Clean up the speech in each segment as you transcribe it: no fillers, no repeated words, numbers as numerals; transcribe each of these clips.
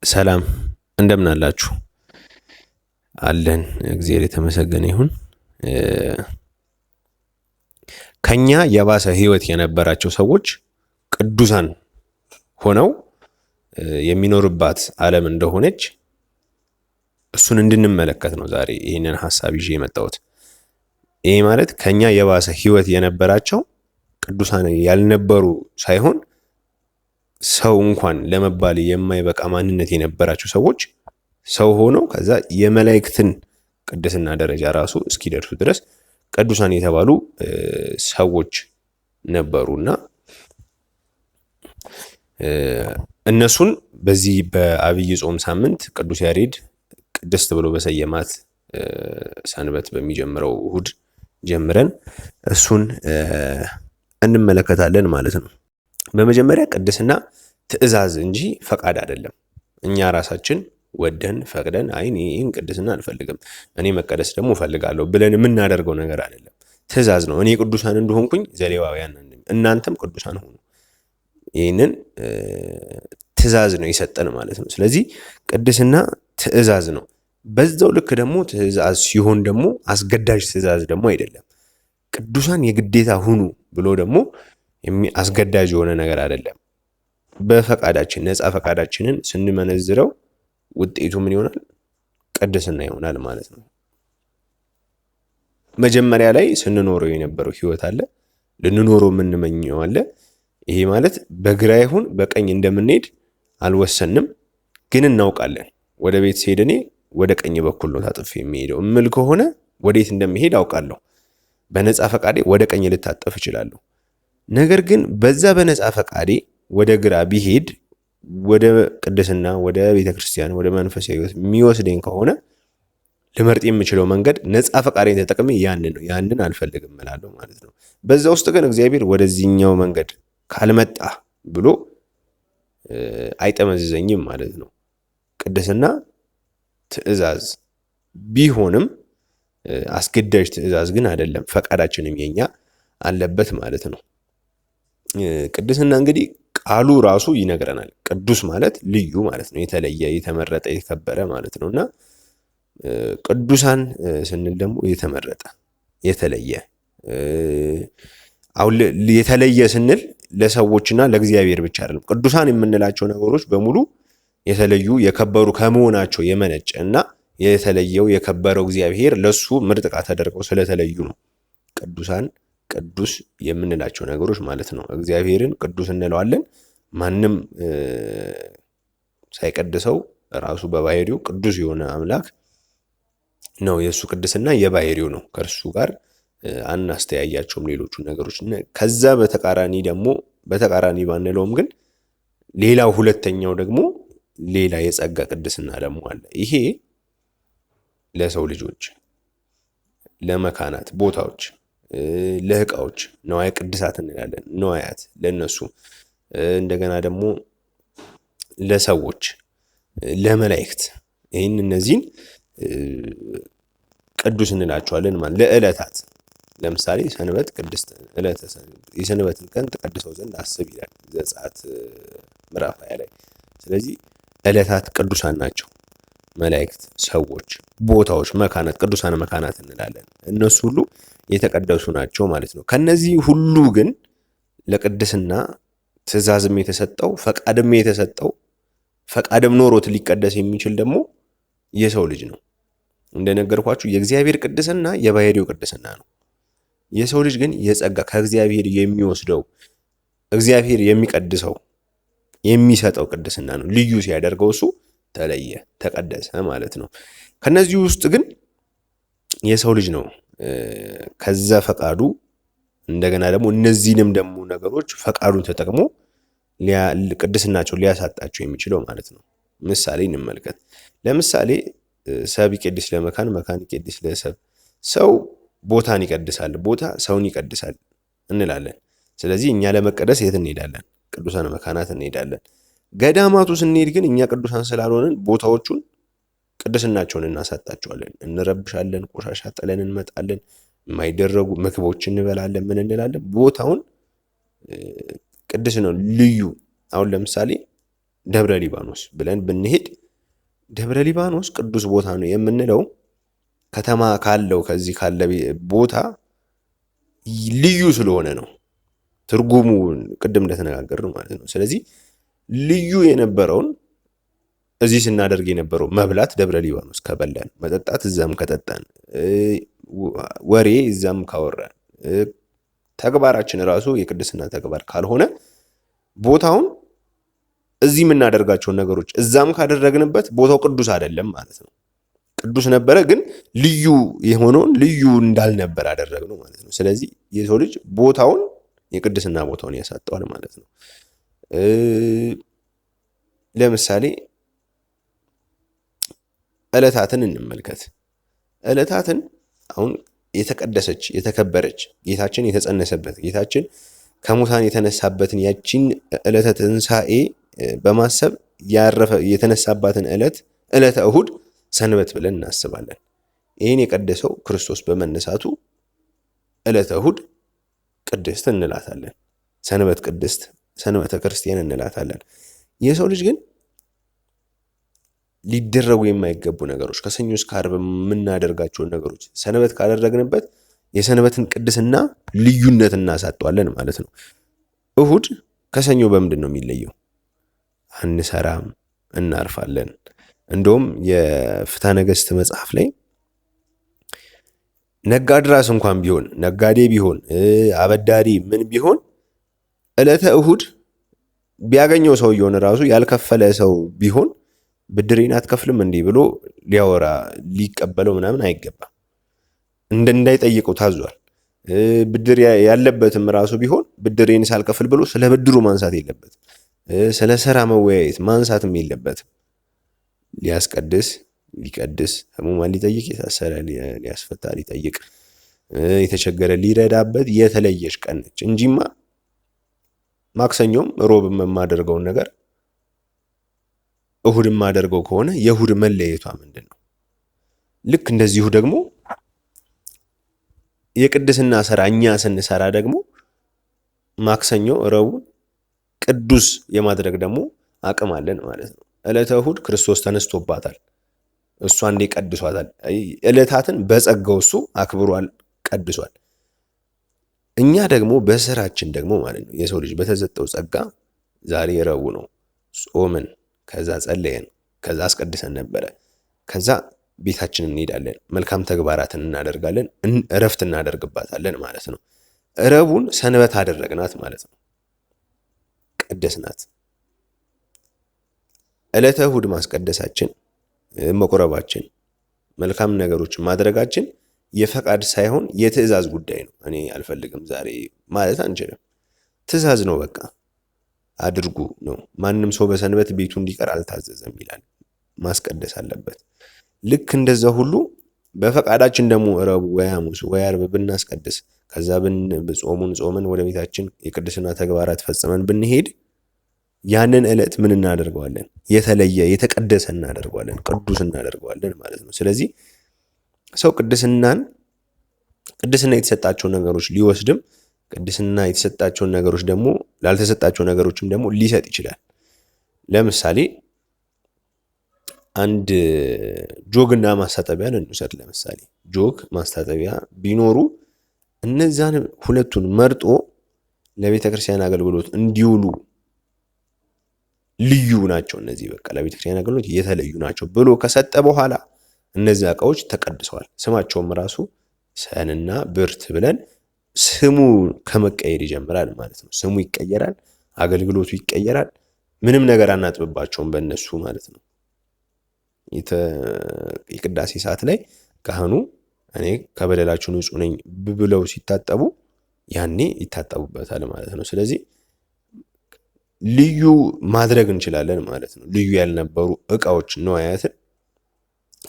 ሰላም እንደምን አላችሁ? አለን፣ እግዚአብሔር የተመሰገነ ይሁን። ከኛ የባሰ ሕይወት የነበራቸው ሰዎች ቅዱሳን ሆነው የሚኖርባት ዓለም እንደሆነች እሱን እንድንመለከት ነው ዛሬ ይህንን ሀሳብ ይዤ የመጣሁት። ይሄ ማለት ከኛ የባሰ ሕይወት የነበራቸው ቅዱሳን ያልነበሩ ሳይሆን ሰው እንኳን ለመባል የማይበቃ ማንነት የነበራቸው ሰዎች ሰው ሆነው ከዛ የመላእክትን ቅድስና ደረጃ ራሱ እስኪደርሱ ድረስ ቅዱሳን የተባሉ ሰዎች ነበሩና እነሱን በዚህ በአብይ ጾም ሳምንት ቅዱስ ያሬድ ቅድስት ብሎ በሰየማት ሰንበት በሚጀምረው እሁድ ጀምረን እሱን እንመለከታለን ማለት ነው። በመጀመሪያ ቅድስና ትዕዛዝ እንጂ ፈቃድ አይደለም። እኛ ራሳችን ወደን ፈቅደን አይ እኔ ይህን ቅድስና አልፈልግም፣ እኔ መቀደስ ደግሞ እፈልጋለሁ ብለን የምናደርገው ነገር አይደለም። ትዕዛዝ ነው። እኔ ቅዱሳን እንደሆንኩኝ ዘሌዋውያን እናንተም ቅዱሳን ሁኑ። ይህንን ትዕዛዝ ነው የሰጠን ማለት ነው። ስለዚህ ቅድስና ትዕዛዝ ነው። በዛው ልክ ደግሞ ትዕዛዝ ሲሆን ደግሞ አስገዳጅ ትዕዛዝ ደግሞ አይደለም። ቅዱሳን የግዴታ ሁኑ ብሎ ደግሞ አስገዳጅ የሆነ ነገር አይደለም። በፈቃዳችን ነፃ ፈቃዳችንን ስንመነዝረው ውጤቱ ምን ይሆናል? ቅድስና ይሆናል ማለት ነው። መጀመሪያ ላይ ስንኖረው የነበረው ህይወት አለ፣ ልንኖረው የምንመኘው አለ። ይሄ ማለት በግራ ይሁን በቀኝ እንደምንሄድ አልወሰንም፣ ግን እናውቃለን። ወደ ቤት ስሄድ እኔ ወደ ቀኝ በኩል ነው ታጥፌ የሚሄደው እምል ከሆነ ወዴት እንደሚሄድ አውቃለሁ። በነፃ ፈቃዴ ወደ ቀኝ ልታጠፍ እችላለሁ። ነገር ግን በዛ በነፃ ፈቃዴ ወደ ግራ ቢሄድ ወደ ቅድስና፣ ወደ ቤተ ክርስቲያን፣ ወደ መንፈሳዊ ህይወት የሚወስደኝ ከሆነ ልመርጥ የምችለው መንገድ ነፃ ፈቃዴን ተጠቅሜ ያንን ነው። ያንን አልፈልግም እላለሁ ማለት ነው። በዛ ውስጥ ግን እግዚአብሔር ወደዚህኛው መንገድ ካልመጣ ብሎ አይጠመዝዘኝም ማለት ነው። ቅድስና ትዕዛዝ ቢሆንም አስገዳጅ ትዕዛዝ ግን አይደለም። ፈቃዳችንም የኛ አለበት ማለት ነው። ቅድስና እንግዲህ ቃሉ ራሱ ይነግረናል። ቅዱስ ማለት ልዩ ማለት ነው። የተለየ፣ የተመረጠ፣ የተከበረ ማለት ነው እና ቅዱሳን ስንል ደግሞ የተመረጠ፣ የተለየ። አሁን የተለየ ስንል ለሰዎችና ለእግዚአብሔር ብቻ አይደለም። ቅዱሳን የምንላቸው ነገሮች በሙሉ የተለዩ የከበሩ ከመሆናቸው የመነጨ እና የተለየው የከበረው እግዚአብሔር ለሱ ምርጥ ዕቃ ተደርገው ስለተለዩ ነው ቅዱሳን ቅዱስ የምንላቸው ነገሮች ማለት ነው። እግዚአብሔርን ቅዱስ እንለዋለን። ማንም ሳይቀድሰው ራሱ በባህሪው ቅዱስ የሆነ አምላክ ነው። የእሱ ቅድስና የባህሪው ነው። ከእርሱ ጋር አናስተያያቸውም ሌሎቹ ነገሮች። ከዛ በተቃራኒ ደግሞ በተቃራኒ ባንለውም ግን ሌላው ሁለተኛው ደግሞ ሌላ የጸጋ ቅድስና ደግሞ አለ። ይሄ ለሰው ልጆች፣ ለመካናት ቦታዎች፣ ለእቃዎች ነዋየ ቅድሳት እንላለን። ነዋያት ለነሱ፣ እንደገና ደግሞ ለሰዎች፣ ለመላእክት ይህን እነዚህን ቅዱስ እንላቸዋለን። ማለት ለዕለታት ለምሳሌ ሰንበት ቅድስት ዕለተ የሰንበትን ቀን ትቀድሰው ዘንድ አስብ ይላል ዘጸአት ምዕራፍ 20 ላይ። ስለዚህ ዕለታት ቅዱሳን ናቸው። መላእክት፣ ሰዎች፣ ቦታዎች፣ መካናት፣ ቅዱሳን መካናት እንላለን። እነሱ ሁሉ የተቀደሱ ናቸው ማለት ነው። ከነዚህ ሁሉ ግን ለቅድስና ትእዛዝም የተሰጠው ፈቃድም የተሰጠው ፈቃድም ኖሮት ሊቀደስ የሚችል ደግሞ የሰው ልጅ ነው። እንደነገርኳችሁ የእግዚአብሔር ቅድስና የባህሪው ቅድስና ነው። የሰው ልጅ ግን የጸጋ ከእግዚአብሔር የሚወስደው እግዚአብሔር የሚቀድሰው የሚሰጠው ቅድስና ነው። ልዩ ሲያደርገው እሱ ተለየ፣ ተቀደሰ ማለት ነው። ከነዚህ ውስጥ ግን የሰው ልጅ ነው ከዛ ፈቃዱ እንደገና ደግሞ እነዚህንም ደግሞ ነገሮች ፈቃዱን ተጠቅሞ ቅድስናቸው ሊያሳጣቸው የሚችለው ማለት ነው። ምሳሌ እንመልከት። ለምሳሌ ሰብ ይቀድስ ለመካን፣ መካን ይቀድስ ለሰብ። ሰው ቦታን ይቀድሳል፣ ቦታ ሰውን ይቀድሳል እንላለን። ስለዚህ እኛ ለመቀደስ የት እንሄዳለን? ቅዱሳን መካናት እንሄዳለን። ገዳማቱ ስንሄድ ግን እኛ ቅዱሳን ስላልሆንን ቦታዎቹን ቅድስናቸውን እናሳጣቸዋለን። እንረብሻለን፣ ቆሻሻ ጥለን እንመጣለን፣ የማይደረጉ ምግቦች እንበላለን፣ ምን እንላለን። ቦታውን ቅድስ ነው ልዩ። አሁን ለምሳሌ ደብረ ሊባኖስ ብለን ብንሄድ ደብረ ሊባኖስ ቅዱስ ቦታ ነው የምንለው ከተማ ካለው ከዚህ ካለ ቦታ ልዩ ስለሆነ ነው። ትርጉሙ ቅድም እንደተነጋገርነው ማለት ነው። ስለዚህ ልዩ የነበረውን እዚህ ስናደርግ የነበረው መብላት ደብረ ሊባኖስ ከበላን፣ መጠጣት እዛም ከጠጣን፣ ወሬ እዛም ካወራን፣ ተግባራችን ራሱ የቅድስና ተግባር ካልሆነ ቦታውን እዚህ የምናደርጋቸውን ነገሮች እዛም ካደረግንበት ቦታው ቅዱስ አይደለም ማለት ነው። ቅዱስ ነበረ፣ ግን ልዩ የሆነውን ልዩ እንዳልነበር አደረግነው ማለት ነው። ስለዚህ የሰው ልጅ ቦታውን የቅድስና ቦታውን ያሳጠዋል ማለት ነው። ለምሳሌ ዕለታትን እንመልከት። ዕለታትን አሁን የተቀደሰች የተከበረች ጌታችን የተጸነሰበት ጌታችን ከሙታን የተነሳበትን ያቺን ዕለተ ትንሣኤ በማሰብ ያረፈ የተነሳባትን ዕለት ዕለተ እሁድ ሰንበት ብለን እናስባለን። ይህን የቀደሰው ክርስቶስ በመነሳቱ ዕለተ እሁድ ቅድስት እንላታለን። ሰንበት ቅድስት፣ ሰንበተ ክርስቲያን እንላታለን። የሰው ልጅ ግን ሊደረጉ የማይገቡ ነገሮች ከሰኞ እስከ ዓርብ የምናደርጋቸውን ነገሮች ሰንበት ካደረግንበት የሰንበትን ቅድስና ልዩነት እናሳጠዋለን ማለት ነው። እሁድ ከሰኞ በምንድን ነው የሚለየው? አንሰራም፣ እናርፋለን። እንደውም የፍትሐ ነገሥት መጽሐፍ ላይ ነጋድራስ እንኳን ቢሆን ነጋዴ ቢሆን አበዳሪ ምን ቢሆን ዕለተ እሁድ ቢያገኘው ሰውየውን ራሱ ያልከፈለ ሰው ቢሆን ብድሬን አትከፍልም እንዲህ ብሎ ሊያወራ ሊቀበለው ምናምን አይገባም። እንዳይጠይቀው ታዟል። ብድር ያለበትም ራሱ ቢሆን ብድሬን ሳልከፍል ብሎ ስለ ብድሩ ማንሳት የለበትም። ስለ ስራ መወያየት ማንሳትም የለበትም። ሊያስቀድስ ሊቀድስ፣ ሕሙማን ሊጠይቅ፣ የታሰረ ሊያስፈታ ሊጠይቅ፣ የተቸገረ ሊረዳበት የተለየች ቀን ነች እንጂማ ማክሰኞም ሮብም የማደርገውን ነገር እሁድ የማደርገው ከሆነ የእሁድ መለየቷ ምንድን ነው? ልክ እንደዚሁ ደግሞ የቅድስና ስራ እኛ ስንሰራ ደግሞ ማክሰኞ ረቡዕ ቅዱስ የማድረግ ደግሞ አቅም አለን ማለት ነው። ዕለተ እሁድ ክርስቶስ ተነስቶባታል። እሷ እንዴ ቀድሷታል። ዕለታትን በጸጋው እሱ አክብሯል፣ ቀድሷል። እኛ ደግሞ በስራችን ደግሞ ማለት ነው የሰው ልጅ በተሰጠው ጸጋ ዛሬ ረቡዕ ነው፣ ጾምን፣ ከዛ ጸለየን፣ ከዛ አስቀድሰን ነበረ፣ ከዛ ቤታችን እንሄዳለን፣ መልካም ተግባራትን እናደርጋለን፣ እረፍት እናደርግባታለን ማለት ነው። ረቡዕን ሰንበት አደረግናት ማለት ነው፣ ቀደስናት። ዕለተ እሁድ ማስቀደሳችን፣ መቁረባችን፣ መልካም ነገሮችን ማድረጋችን የፈቃድ ሳይሆን የትዕዛዝ ጉዳይ ነው። እኔ አልፈልግም ዛሬ ማለት አንችልም። ትዕዛዝ ነው፣ በቃ አድርጉ ነው። ማንም ሰው በሰንበት ቤቱ እንዲቀር አልታዘዘም ይላል። ማስቀደስ አለበት። ልክ እንደዛ ሁሉ በፈቃዳችን ደግሞ ረቡዕ ወይ ሐሙስ ወይ ዓርብ ብናስቀድስ ከዛ ጾሙን ጾምን ወደ ቤታችን የቅድስና ተግባራት ፈጽመን ብንሄድ ያንን ዕለት ምን እናደርገዋለን? የተለየ የተቀደሰ እናደርገዋለን፣ ቅዱስ እናደርገዋለን ማለት ነው። ስለዚህ ሰው ቅድስናን ቅድስና የተሰጣቸውን ነገሮች ሊወስድም ቅድስና የተሰጣቸውን ነገሮች ደግሞ ላልተሰጣቸው ነገሮችም ደግሞ ሊሰጥ ይችላል። ለምሳሌ አንድ ጆግና ማስታጠቢያን እንውሰድ። ለምሳሌ ጆግ ማስታጠቢያ ቢኖሩ እነዛን ሁለቱን መርጦ ለቤተ ክርስቲያን አገልግሎት እንዲውሉ ልዩ ናቸው፣ እነዚህ በቃ ለቤተ ክርስቲያን አገልግሎት የተለዩ ናቸው ብሎ ከሰጠ በኋላ እነዚያ እቃዎች ተቀድሰዋል። ስማቸውም ራሱ ሰንና ብርት ብለን ስሙ ከመቀየር ይጀምራል ማለት ነው። ስሙ ይቀየራል፣ አገልግሎቱ ይቀየራል። ምንም ነገር አናጥብባቸውም በእነሱ ማለት ነው። የቅዳሴ ሰዓት ላይ ካህኑ እኔ ከበደላችሁ ንጹሕ ነኝ ብለው ሲታጠቡ ያኔ ይታጠቡበታል ማለት ነው። ስለዚህ ልዩ ማድረግ እንችላለን ማለት ነው። ልዩ ያልነበሩ እቃዎች ንዋያትን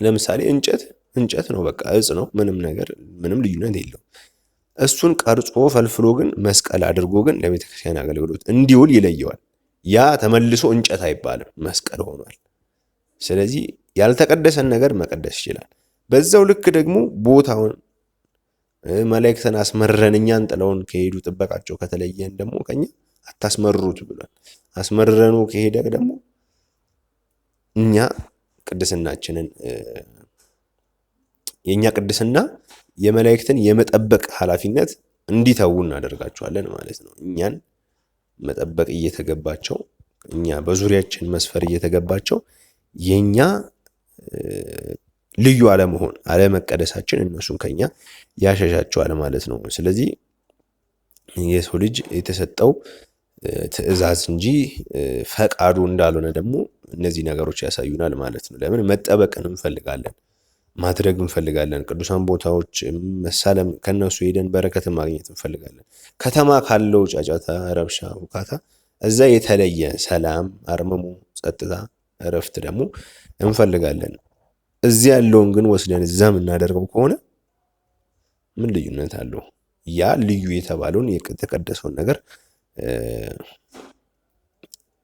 ለምሳሌ እንጨት እንጨት ነው፣ በቃ እጽ ነው። ምንም ነገር ምንም ልዩነት የለውም። እሱን ቀርጾ ፈልፍሎ ግን መስቀል አድርጎ ግን ለቤተክርስቲያን አገልግሎት እንዲውል ይለየዋል። ያ ተመልሶ እንጨት አይባልም፣ መስቀል ሆኗል። ስለዚህ ያልተቀደሰን ነገር መቀደስ ይችላል። በዛው ልክ ደግሞ ቦታውን መላእክትን አስመረን እኛን ጥለውን ከሄዱ ጥበቃቸው ከተለየን ደግሞ ከኛ አታስመርሩት ብሏል። አስመረኑ ከሄደ ደግሞ እኛ ቅድስናችንን የእኛ ቅድስና የመላእክትን የመጠበቅ ኃላፊነት እንዲተዉ እናደርጋቸዋለን ማለት ነው። እኛን መጠበቅ እየተገባቸው፣ እኛ በዙሪያችን መስፈር እየተገባቸው የኛ ልዩ አለመሆን፣ አለመቀደሳችን እነሱን ከኛ ያሸሻቸዋል ማለት ነው። ስለዚህ የሰው ልጅ የተሰጠው ትዕዛዝ እንጂ ፈቃዱ እንዳልሆነ ደግሞ እነዚህ ነገሮች ያሳዩናል ማለት ነው። ለምን መጠበቅን እንፈልጋለን፣ ማድረግ እንፈልጋለን፣ ቅዱሳን ቦታዎች መሳለም፣ ከነሱ ሄደን በረከትን ማግኘት እንፈልጋለን። ከተማ ካለው ጫጫታ፣ ረብሻ፣ ሁካታ እዛ የተለየ ሰላም፣ አርምሞ፣ ጸጥታ፣ እረፍት ደግሞ እንፈልጋለን። እዚህ ያለውን ግን ወስደን እዛ የምናደርገው ከሆነ ምን ልዩነት አለው? ያ ልዩ የተባለውን የተቀደሰውን ነገር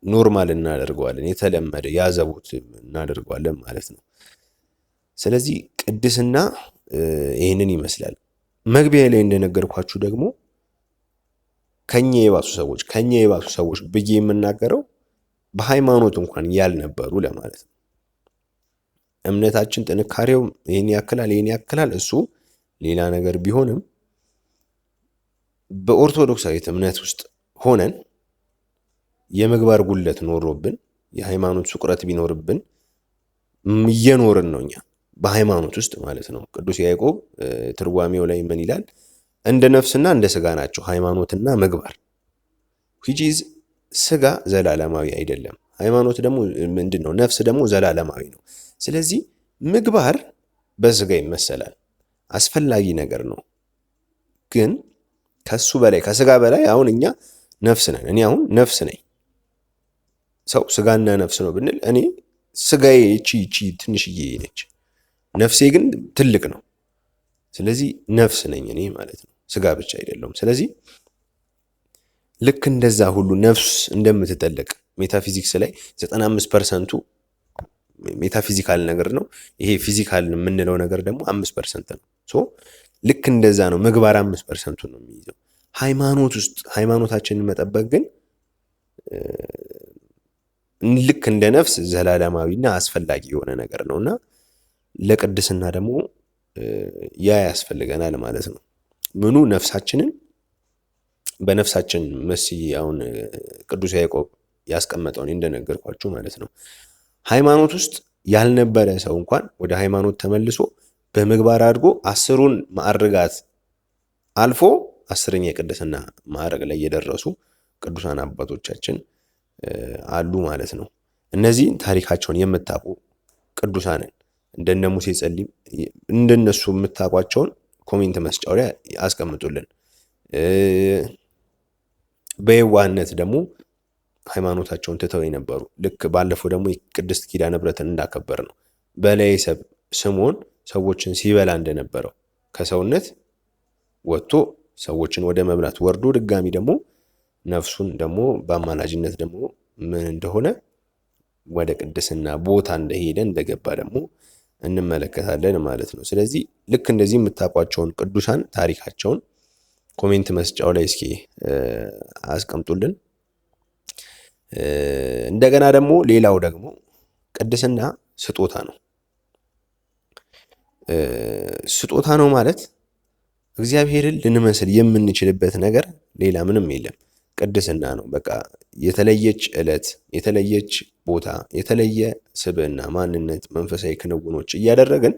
normal እናደርገዋለን፣ የተለመደ ያዘቦት እናደርገዋለን ማለት ነው። ስለዚህ ቅድስና ይህንን ይመስላል። መግቢያ ላይ እንደነገርኳችሁ ደግሞ ከኛ የባሱ ሰዎች ብዬ የምናገረው በሃይማኖት እንኳን ያልነበሩ ለማለት ነው። እምነታችን ጥንካሬው ይህን ያክላል፣ ይህን ያክላል፣ እሱ ሌላ ነገር ቢሆንም በኦርቶዶክሳዊት እምነት ውስጥ ሆነን የምግባር ጉድለት ኖሮብን፣ የሃይማኖት ስቁረት ቢኖርብን እየኖርን ነው እኛ በሃይማኖት ውስጥ ማለት ነው። ቅዱስ ያዕቆብ ትርጓሜው ላይ ምን ይላል? እንደ ነፍስና እንደ ስጋ ናቸው ሃይማኖትና ምግባር፣ which is ስጋ ዘላለማዊ አይደለም። ሃይማኖት ደግሞ ምንድን ነው? ነፍስ ደግሞ ዘላለማዊ ነው። ስለዚህ ምግባር በስጋ ይመሰላል፣ አስፈላጊ ነገር ነው። ግን ከሱ በላይ፣ ከስጋ በላይ አሁን እኛ ነፍስ ነን። እኔ አሁን ነፍስ ነኝ። ሰው ስጋና ነፍስ ነው ብንል እኔ ስጋዬ እቺ እቺ ትንሽዬ ነች፣ ነፍሴ ግን ትልቅ ነው። ስለዚህ ነፍስ ነኝ እኔ ማለት ነው፣ ስጋ ብቻ አይደለሁም። ስለዚህ ልክ እንደዛ ሁሉ ነፍስ እንደምትጠልቅ ሜታፊዚክስ ላይ 95 percent ኡ metaphysical ነገር ነው። ይሄ physical የምንለው ነገር ደግሞ 5% ነው። So ልክ እንደዛ ነው። ምግባር 5% ኡ ነው የሚይዘው። ሃይማኖት ውስጥ ሃይማኖታችንን መጠበቅ ግን ልክ እንደ ነፍስ ዘላለማዊና አስፈላጊ የሆነ ነገር ነው እና ለቅድስና ደግሞ ያ ያስፈልገናል ማለት ነው። ምኑ? ነፍሳችንን በነፍሳችን መስዬ አሁን ቅዱስ ያዕቆብ ያስቀመጠውን እንደነገርኳችሁ ማለት ነው። ሃይማኖት ውስጥ ያልነበረ ሰው እንኳን ወደ ሃይማኖት ተመልሶ በምግባር አድጎ 10ሩን ማዕርጋት አልፎ 10ኛ የቅድስና ማዕረግ ላይ የደረሱ ቅዱሳን አባቶቻችን አሉ ማለት ነው። እነዚህን ታሪካቸውን የምታውቁ ቅዱሳንን እንደነ ሙሴ ጸሊም እንደነሱ የምታውቋቸውን comment መስጫው ላይ አስቀምጡልን። በየዋህነት ደግሞ ሃይማኖታቸውን ትተው የነበሩ፣ ልክ ባለፈው ደግሞ ቅድስት ኪዳነ ምሕረትን እንዳከበር ነው፣ በላይ ሰብ ስምዖን ሰዎችን ሲበላ እንደነበረው ከሰውነት ወጥቶ ሰዎችን ወደ መብላት ወርዶ ድጋሚ ደግሞ ነፍሱን ደግሞ በአማላጅነት ደግሞ ምን እንደሆነ ወደ ቅድስና ቦታ እንደሄደ፣ እንደገባ ደግሞ እንመለከታለን ማለት ነው። ስለዚህ ልክ እንደዚህ የምታውቋቸውን ቅዱሳን ታሪካቸውን comment መስጫው ላይ እስኪ አስቀምጡልን። እንደገና ደግሞ ሌላው ደግሞ ቅድስና ስጦታ ነው። ስጦታ ነው ማለት እግዚአብሔርን ልንመስል የምንችልበት ነገር ሌላ ምንም የለም። ቅድስና ነው። በቃ የተለየች ዕለት፣ የተለየች ቦታ፣ የተለየ ስብዕና፣ ማንነት፣ መንፈሳዊ ክንውኖች እያደረግን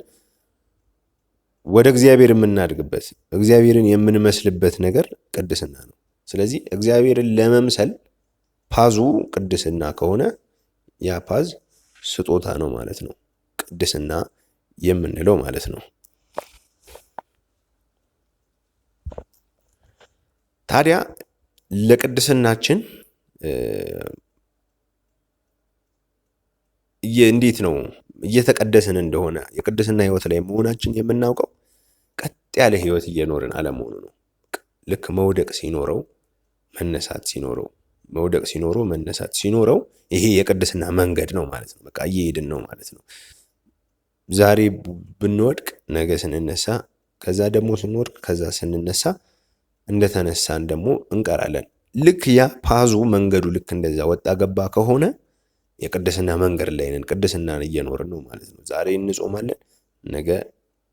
ወደ እግዚአብሔር የምናድግበት፣ እግዚአብሔርን የምንመስልበት ነገር ቅድስና ነው። ስለዚህ እግዚአብሔርን ለመምሰል ፓዙ ቅድስና ከሆነ ያ path ስጦታ ነው ማለት ነው። ቅድስና የምንለው ማለት ነው። ታዲያ ለቅድስናችን እንዴት ነው እየተቀደስን እንደሆነ፣ የቅድስና ህይወት ላይ መሆናችን የምናውቀው? ቀጥ ያለ ህይወት እየኖርን አለመሆኑ ነው። ልክ መውደቅ ሲኖረው መነሳት ሲኖረው፣ መውደቅ ሲኖረው መነሳት ሲኖረው ይሄ የቅድስና መንገድ ነው ማለት ነው። በቃ እየሄድን ነው ማለት ነው። ዛሬ ብንወድቅ ነገ ስንነሳ፣ ከዛ ደግሞ ስንወድቅ ከዛ ስንነሳ፣ እንደተነሳን ደግሞ እንቀራለን። ልክ ያ ፓዙ መንገዱ ልክ እንደዛ ወጣ ገባ ከሆነ የቅድስና መንገድ ላይ ነን፣ ቅድስናን እየኖርን ነው ማለት ነው። ዛሬ እንጾማለን፣ ነገ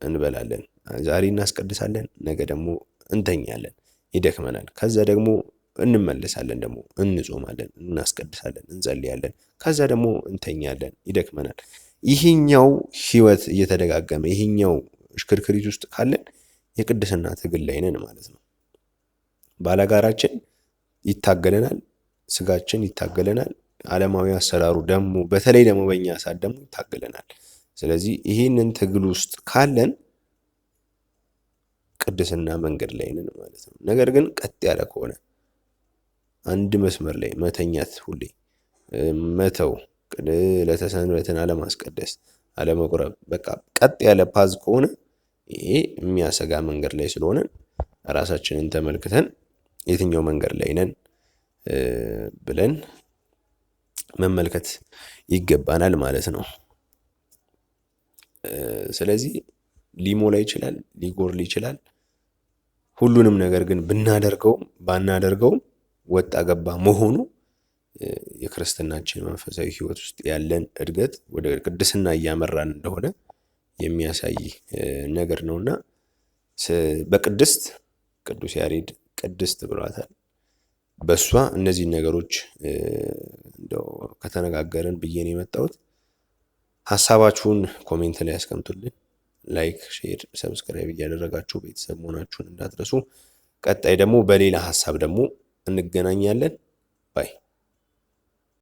እንበላለን። ዛሬ እናስቀድሳለን፣ ነገ ደግሞ እንተኛለን፣ ይደክመናል። ከዛ ደግሞ እንመለሳለን፣ ደግሞ እንጾማለን፣ እናስቀድሳለን፣ እንጸልያለን። ከዛ ደግሞ እንተኛለን፣ ይደክመናል። ይሄኛው ህይወት እየተደጋገመ ይሄኛው እሽክርክሪት ውስጥ ካለን የቅድስና ትግል ላይ ነን ማለት ነው። ባላጋራችን ይታገለናል፣ ስጋችን ይታገለናል፣ ዓለማዊ አሰራሩ ደግሞ በተለይ ደግሞ በእኛ ሰዓት ደግሞ ይታገለናል። ስለዚህ ይህንን ትግል ውስጥ ካለን ቅድስና መንገድ ላይ ነን ማለት ነው። ነገር ግን ቀጥ ያለ ከሆነ አንድ መስመር ላይ መተኛት፣ ሁሌ መተው፣ ዕለተ ሰንበትን አለማስቀደስ፣ አለመቁረብ፣ በቃ ቀጥ ያለ path ከሆነ ይሄ የሚያሰጋ መንገድ ላይ ስለሆነ ራሳችንን ተመልክተን የትኛው መንገድ ላይ ነን ብለን መመልከት ይገባናል ማለት ነው። ስለዚህ ሊሞላ ይችላል፣ ሊጎድል ይችላል። ሁሉንም ነገር ግን ብናደርገውም ባናደርገውም ወጣ ገባ መሆኑ የክርስትናችን መንፈሳዊ ሕይወት ውስጥ ያለን እድገት ወደ ቅድስና እያመራን እንደሆነ የሚያሳይ ነገር ነውና በቅድስት ቅዱስ ያሬድ ቅድስት ብሏታል። በእሷ እነዚህን ነገሮች እንደው ከተነጋገርን ብዬ ነው የመጣሁት። ሀሳባችሁን comment ላይ ያስቀምጡልን። Like፣ share፣ subscribe እያደረጋችሁ ቤተሰብ መሆናችሁን እንዳትረሱ። ቀጣይ ደግሞ በሌላ ሀሳብ ደግሞ እንገናኛለን። Bye።